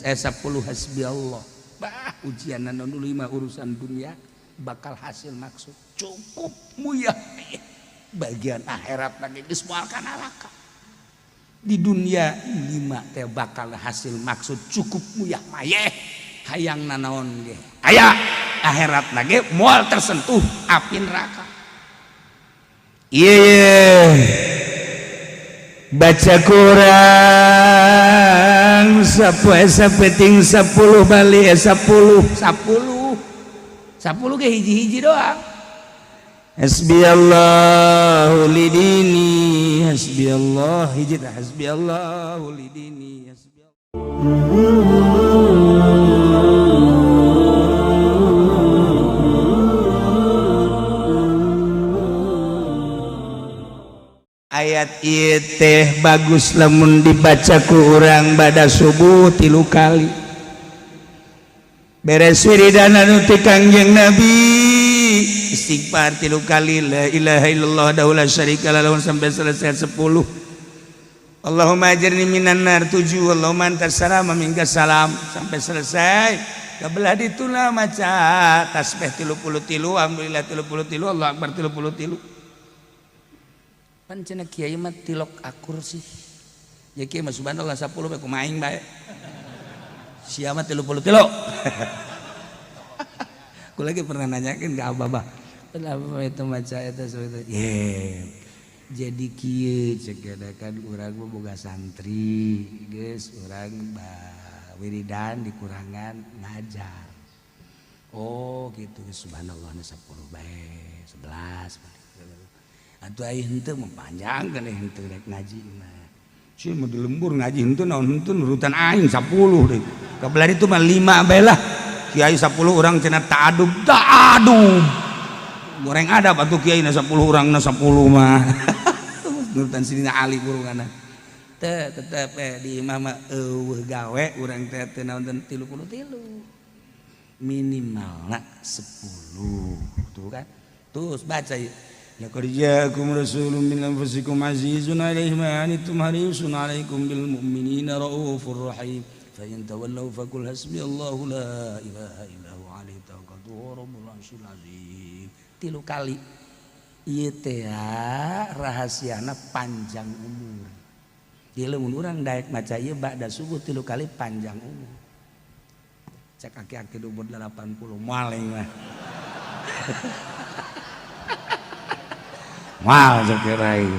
10 hasbi Allah. Bah ujian anu 5 urusan dunia bakal hasil maksud cukup muyah bagian akhirat lagi geus moal ka neraka. Di dunia 5 teh bakal hasil maksud cukup muyah mayeh hayang nanaon ge aya akhirat lagi moal tersentuh api neraka. Iya baca kurang sapoe sapeting 10 bali 10 10 10 ge hiji-hiji doang. Hasbiyallahu lidini hasbiyallah hiji tah hasbiyallahu lidini hasbiyallah. Ayat ieu teh bagus lamun dibaca ku urang bada subuh 3 kali. Beres wiridan anu ti Kangjeng Nabi istighfar 3 kali la ilaha illallah wahdahu la syarika lahu sampai selesai 10. Allahumma ajirni minan nar 7, Allahumma antas salam wa minkas salam sampai selesai. Kabelah dituna maca tasbih 33, alhamdulillah 33, Allah akbar 33. Pan cenah kiai mah tilok akur sih. Ya kiai mah subhanallah 10 bae kumaha aing bae. Sia mah 33. Aku lagi pernah nanyakeun ka abah. Kenapa itu maca eta itu? Ye. Jadi kieu cek kan urang mah boga santri, geus urang wiridan dikurangan ngajar. Oh gitu subhanallah 10 bae, 11 atuh aya henteu mempanjangkeun henteu rek ngaji mah. Sih mah di lembur ngaji henteu naon henteu nurutan aing 10 deui. Kabelah itu mah 5 bae lah. Kiai 10 urang cenah ta'adub, ta'adub. Goreng adab atuh kiai na 10 urang na 10 mah. Nurutan Sidina Ali burungana. Teu tetep di imah mah eueuh gawe urang teh teu naon 33. Minimalna 10. Tuh kan. Terus baca ieu. Laqad ja'akum rasulun min anfusikum azizun 'alaihi ma 'anittum harisun 'alaikum bil mu'minina raufur rahim. Fa in tawallaw faqul hasbiyallahu la ilaha illa huwa 'alaihi tawakkaltu wa rabbul 'arsyil azim. 3 kali. Ieu teh rahasiana panjang umur. Ieu lamun urang daek maca ieu ba'da subuh 3 kali panjang umur. Cek aki-aki umur 80 moal mah. Mal cek aing.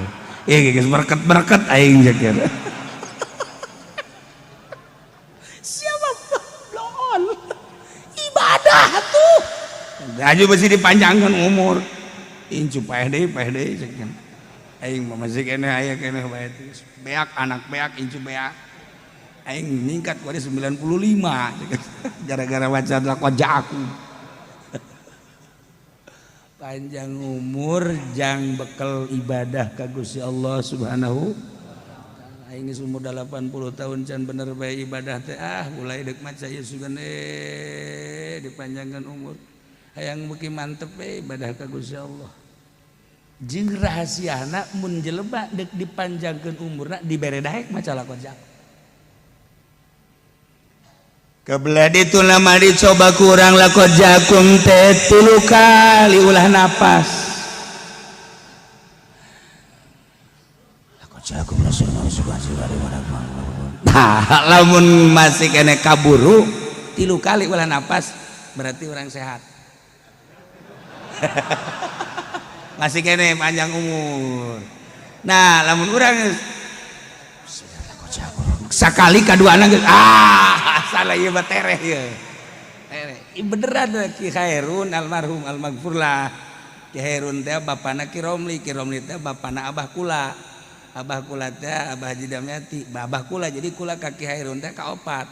Ih geus berket-berket aing cek. Siapa blon? Ibadah tuh. Aju mesti dipanjangkan umur. Incu paeh deui cek. Aing mah masih keneh aya keneh bae beak anak beak incu beak. Aing ningkat ku 95 gara-gara baca laqad ja'akum. Panjang umur jang bekel ibadah ka Gusti Allah Subhanahu wa ta'ala. Aing geus umur 80 tahun can bener bae ibadah teh ah mulai deuk maca ieu sugan dipanjangkan umur. Hayang beuki mantep we ibadah ka Gusti Allah. Jeung rahasiana mun jelema deuk dipanjangkeun umurna dibere daek maca laqad ja'akum. Kebelah itu nama dicoba kurang laqad ja'akum teh 3 kali ulah napas. Laqad ja'akum rasulun. Nah, lamun masih kene kaburu 3 kali ulah napas berarti orang sehat. Masih kene panjang umur. Nah, lamun urang sakali kaduana geus ah salah ieu mah tereh ieu. Tereh. Ieu beneran Ki Khairun almarhum almaghfurlah. Ki Khairun teh bapana Ki Romli, Ki Romli teh bapana Abah kula. Abah kula teh Abah Haji Damyati, Abah kula jadi kula ka Ki Khairun teh kaopat.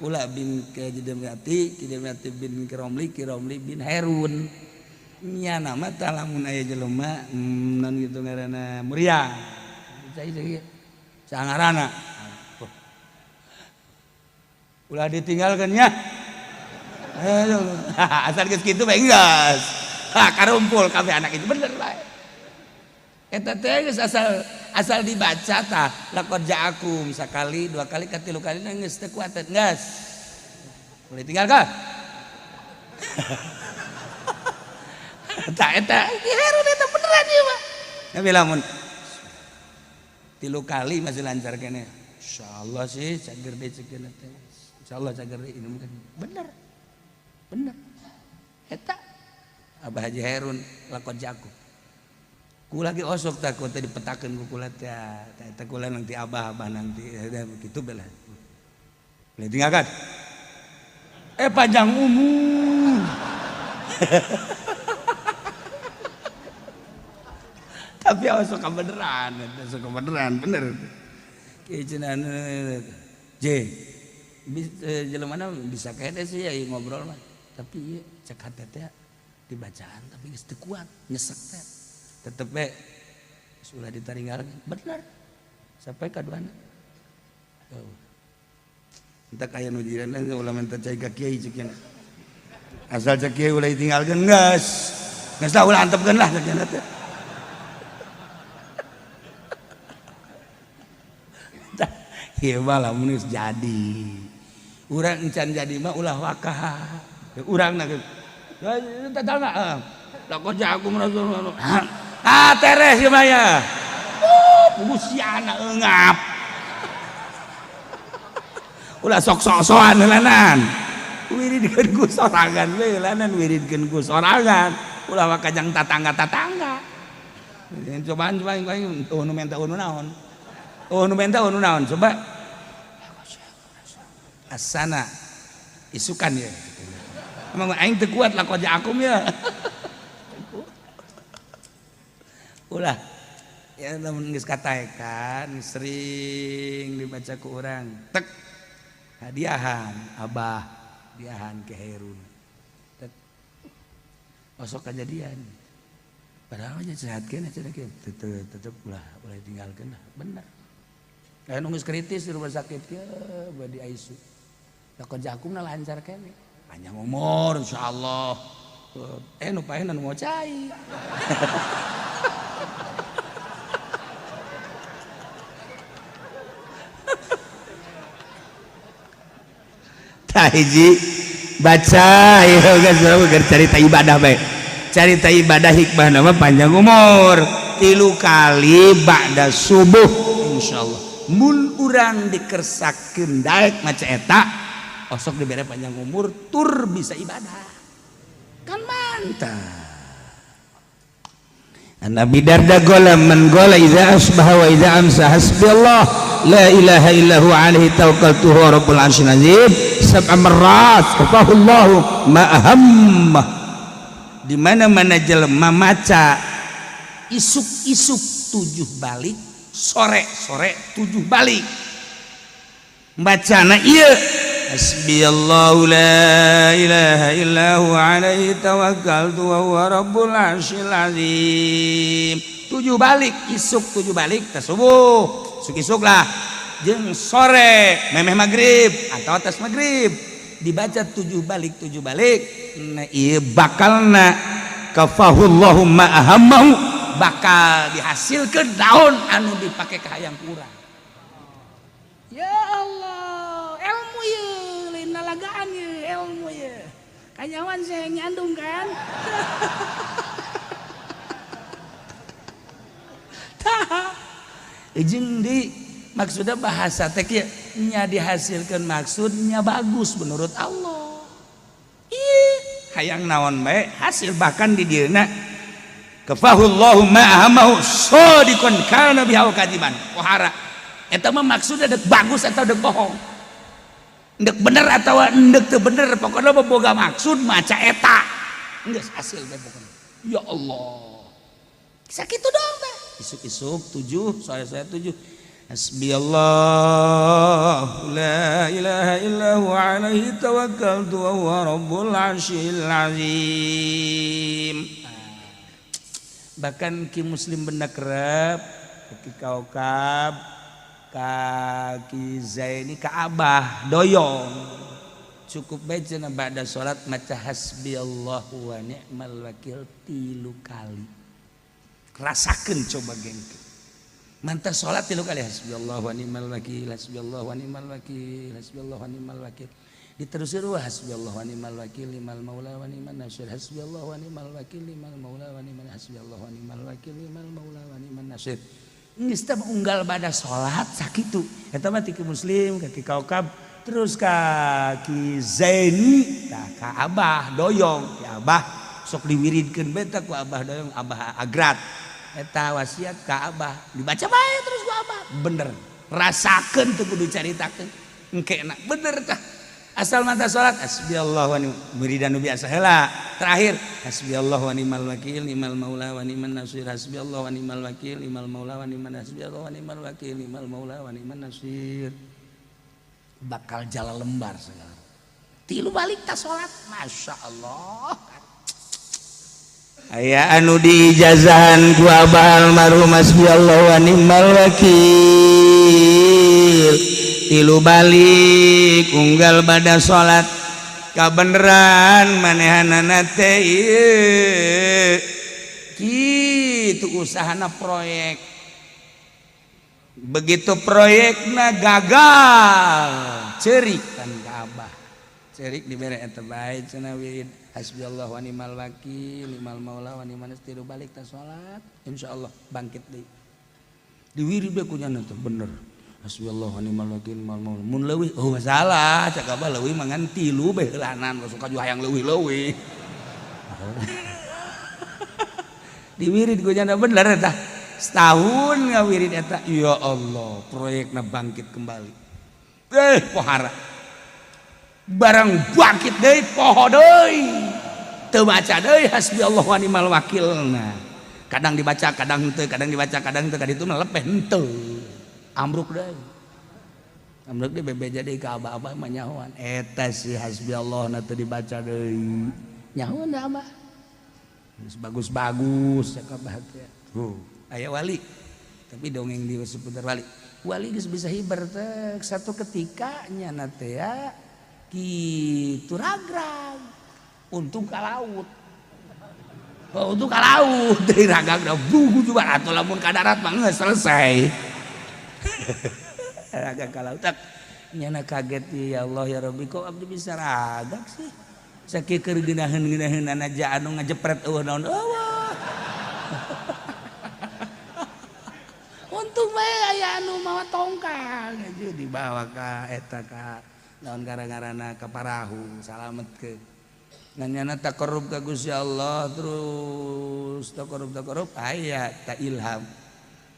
Kula bin Ki Haji Damyati, Ki Damyati bin Ki Romli, Ki Romli bin Hairun. Nya nama tah lamun aya jelema non gitu ngaranna Muria. Cai cai. Sangarana. Ulah ditinggalkan ya. Asal geus kitu bae geus. Ha karumpul kabeh anak itu bener bae. Eta teh geus asal asal dibaca tah laqad ja'akum sakali dua kali katilu kali geus teu kuat geus. Boleh tinggalkan. Tak eta Herun eta beneran ieu mah. Tapi lamun 3 kali masih lancar kene. Insyaallah sih cager deui ceuk teh. Insyaallah cager deui ini mungkin bener. Bener. Eta Abah Haji Herun lakon jago. Ku lagi osok takut teh dipetakeun ku kula teh. Eta kula nanti abah-abah nanti begitu belah. Boleh tinggalkan. Panjang umur. Tapi osok kebeneran, osok kebeneran bener. Kieu cenah J. Jelema mana bisa kene sih ya ngobrol mah. Tapi ieu cek hate teh dibacaan tapi geus teu kuat, nyesek teh. Tetep we ulah ditaringgalkeun. Bener. Sampai kaduana. Oh. Entak aya nu jiran ulah minta cai ka kiai cek nya. Asal cek kiai ulah ditinggalkeun geus. Geus lah ulah antepkeun lah cek nya teh. Ieu mah lamun geus jadi. Urang encan jadi mah ulah wakah. Urang na tetangga. Lakon jago merasa. Ah teres ieu mah ya. Busiana eungap. Ulah sok-sok-sokan heulanan. Wiridkeun ku sorangan we heulanan wiridkeun ku sorangan. Ulah wakajang tatangga-tatangga. Cobaan coba aing nu menta nu naon. Oh nu menta nu naon coba. Asana isukan ya. Emang aing teu kuat lah koja akum ya. Ulah ya lamun geus kataekan sering dibaca ku urang tek hadiahan abah hadiahan ke Herun. Tek osok kajadian. Padahal mah sehat keneh cenah kieu tetep ulah ulah ditinggalkeun lah bener. Aya nu geus kritis di rumah sakit kieu bade di ICU. Lakon jakumna lancar kene. Panjang umur insyaallah. Nu paeh nu mau cai. Tah hiji baca ieu geus keur carita ibadah bae. Carita ibadah hikmah nama panjang umur. 3 kali ba'da subuh insyaallah. Mun urang dikersakeun daek maca eta osok dibere panjang umur tur bisa ibadah. Kan mantap. Nabi Darda gola man gola idza asbaha wa idza amsa hasbiyallah la ilaha illa huwa alaihi tawakkaltu huwa rabbul arsyil azim sab'a marrat kafahullahu ma ahammah. Di mana-mana jelema maca isuk-isuk 7 balik, sore-sore 7 balik. Bacana ieu hasbiyallahu la ilaha illa huwa alaihi tawakkaltu wa huwa rabbul arsyil azim. 7 balik, isuk 7 balik teh subuh, isuk-isuk lah. Jeung sore memeh magrib atau atas magrib dibaca 7 balik 7 balik. Nah ieu bakalna kafahullahu ma ahammahu bakal dihasilkeun daun anu dipake ka hayang kurang. Ya Allah, ilmu ye, lain nalagaan ye, ilmu ye. Kanyawan saya nyandung kan. Tah. Jeung di maksudnya bahasa teh kieu nya dihasilkeun maksudnya bagus menurut Allah. Ih, hayang naon bae hasil bahkan di dieuna kafahullahu ma ahammahu sadiqan kana biha kadiban. Pohara. Eta mah maksudnya dek bagus atau dek bohong. Dek bener atau dek teu bener, pokoknya mah boga maksud maca eta. Geus hasil bae pokoknya. Ya Allah. Sakitu doang teh. Isuk-isuk 7, sore-sore 7. Hasbiyallah la ilaha illa huwa alaihi tawakkaltu wa huwa rabbul arsyil azim. Bahkan ki muslim benda kerep, ki kaukab, kaki Zaini ka Abah doyong cukup bae cenah ba'da salat maca hasbiyallahu wa ni'mal wakil 3 kali. Rasakeun coba gengke. Mantap salat 3 kali hasbiyallahu wa ni'mal wakil, hasbiyallahu wa ni'mal wakil, hasbiyallahu wa ni'mal wakil. Diterusir wah hasbiyallah wa ni'mal wakil ni'mal maula wa ni'man nasir, hasbiyallah wa ni'mal wakil ni'mal maula wa ni'man, hasbiyallah wa ni'mal wakil ni'mal maula wa ni'man nasir. Geus teh unggal pada salat sakitu. Eta mah ti Muslim ka Ki Kaukab, terus ka Ki Zaini, tah ka Abah Doyong. Ki Abah sok diwiridkeun beta ku Abah Doyong, Abah Agrat. Eta wasiat ka Abah dibaca bae terus ku Abah. Bener, rasakeun teu kudu caritakeun. Engke na bener tah. Asal mata salat hasbiyallah wa ni'mal wiridan nu biasa heula. Terakhir hasbiyallah wa ni'mal wakil ni'mal maula wa ni'man nasir, hasbiyallah wa ni'mal wakil ni'mal maula wa ni'man, hasbiyallah wa ni'mal wakil ni'mal maula wa ni'man nasir. Bakal jalan lembar segala. Tilu balik ta salat, Masya Allah. Aya anu diijazahan ku Abah almarhum hasbiyallah wa ni'mal wakil. Tilu balik unggal pada salat kabeneran manehanana teh ieu. Kitu usahana proyek. Begitu proyekna gagal, cerik kan ka Abah. Cerik dibere eta bae cenah wirid hasbiyallah wa ni'mal wakil ni'mal maula wa ni'man nasir, tilu balik ta salat, insyaallah bangkit deui. Diwirid bae ku nyana teh bener. Hasbiyallah wa ni'mal wakil ni'mal maula. Mun leuwih oh masalah, cak Abah leuwih mah ngan tilu bae heulanan, suka juga hayang leuwih-leuwih. Diwirid ku nyana bener eta. Setahun ngawirid eta, ya Allah, proyekna bangkit kembali. Eh, pohara. Barang bangkit deui poho deui. Teu maca deui hasbiyallah wa ni'mal wakil. Nah, kadang dibaca, kadang henteu, kadang dibaca, kadang henteu, kaditu mah lepeh henteu. Ambruk deui. Ambruk deui bebeja deui ka abah-abah mah nyahoan. Eta si hasbiyallah na teu dibaca deui. Nyahoan da abah. Geus bagus-bagus cak abah teh. Tuh, aya wali. Tapi dongeng di seputar wali. Wali geus bisa hiber teh satu ketika nyana teh ya kitu ragrag. Untung ka laut. Oh, untung ka laut deui ragrag da bugu juga atuh lamun ka darat mah geus selesai. Ragag ka laut tak nyana kaget, ya Allah ya Rabbi, kok abdi bisa ragag sih? Sakieu keur geunaheun-geunaheun aja anu ngajepret eueuh naon eueuh. Untung bae aya anu mawa tongkang aja dibawa ka eta ka naon gara-garana ka parahu salametkeun. Ngan nyana taqarrub ka Gusti Allah terus taqarrub aya ta ilham.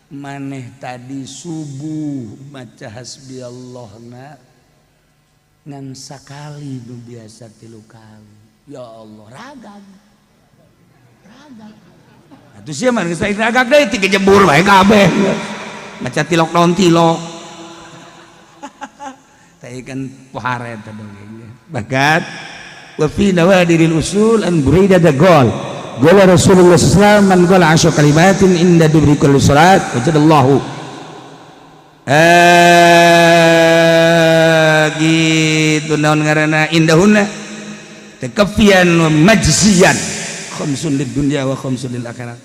Maneh tadi subuh maca hasbiyallahna ngan sakali nu biasa tilu kali. Ya Allah, ragag. Ragag. Atuh sia mah geus ragag deui tiga jebur bae kabeh. Maca tilok naon tilok. Teh kan pohara eta dongengnya. Bagat wa fi nawadiril usul an Buraidah gol. Qala Rasulullah sallallahu alaihi wasallam man qala asyra kalimatin inda dubri kulli salat wajadallahu. Gitu naon ngaranna indahunna takafian wa majziyan khamsun lid dunya wa khamsun lil akhirat.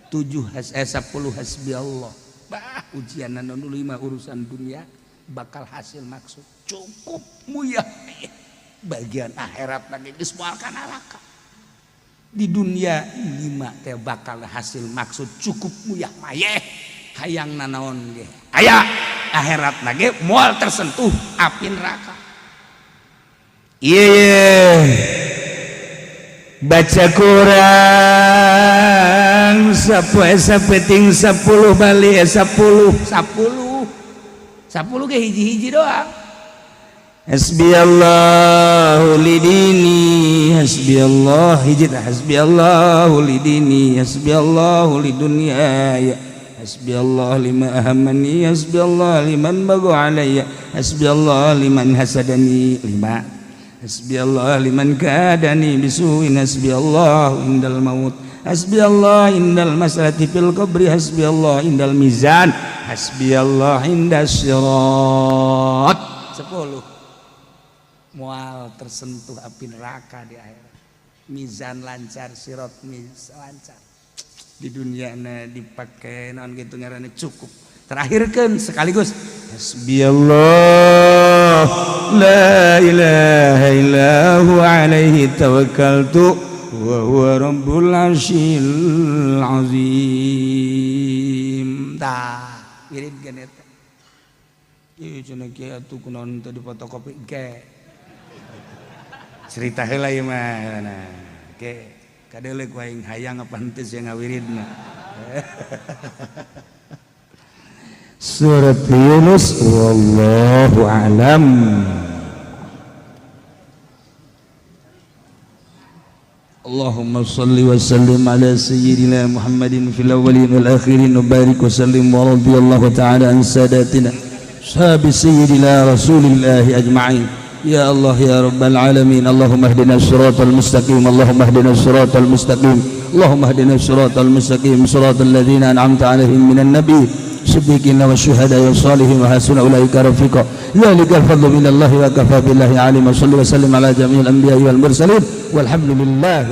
7 10 hasbi Allah. Bah ujian anu 5 urusan dunia bakal hasil maksud cukup muyah bagian akhirat lagi geus moal ka neraka. Di dunia 5 teh bakal hasil maksud cukup muyah mayeh hayang nanaon ge aya akhirat lagi moal tersentuh api neraka. Iya baca kurang sapoe sapeting 10 bali 10 10 10 ge hiji-hiji doang. Hasbiyallahu lidini hasbiyallah hiji tah hasbiyallahu lidini hasbiyallahu lidunyaya hasbiyallah lima ahammani hasbiyallah liman bagu alayya hasbiyallah liman hasadani lima hasbiyallah liman kadani bisuin hasbiyallah indal maut hasbiyallah indal masalati fil qabri hasbiyallah indal mizan hasbiyallah indas sirat. 10 mual tersentuh api neraka di akhirat, mizan lancar, sirat miz lancar. Di dunia na dipakai naon gitu ngaranna cukup. Terakhirkan sekaligus hasbiyallah La ilaha illa huwa alaihi tawakkaltu wa huwa rabbul arsyil azim. Tah, wiridkeun eta. Ieu cenah kieu atuh, kunaon teu difotokopi ke. Cerita heula ieu mah. Nah, ke kadeuleu ku aing hayang apa henteu sia ngawiridna. Surat Yunus, wallahu a'lam. اللهم صل وسلم على سيدنا محمد في الأولين والآخرين وبارك وسلم ورضي الله تعالى عن ساداتنا أصحاب سيدنا رسول الله أجمعين. يا الله يا رب العالمين، اللهم اهدنا الصراط المستقيم، اللهم اهدنا الصراط المستقيم، اللهم اهدنا الصراط المستقيم، صراط الذين أنعمت عليهم من النبي الصديقين والشهداء والصالحين وحسن أولئك رفيقا. ذلك الفضل من الله وكفى بالله عليما. صل وسلم على جميع الأنبياء والمرسلين والحمد لله.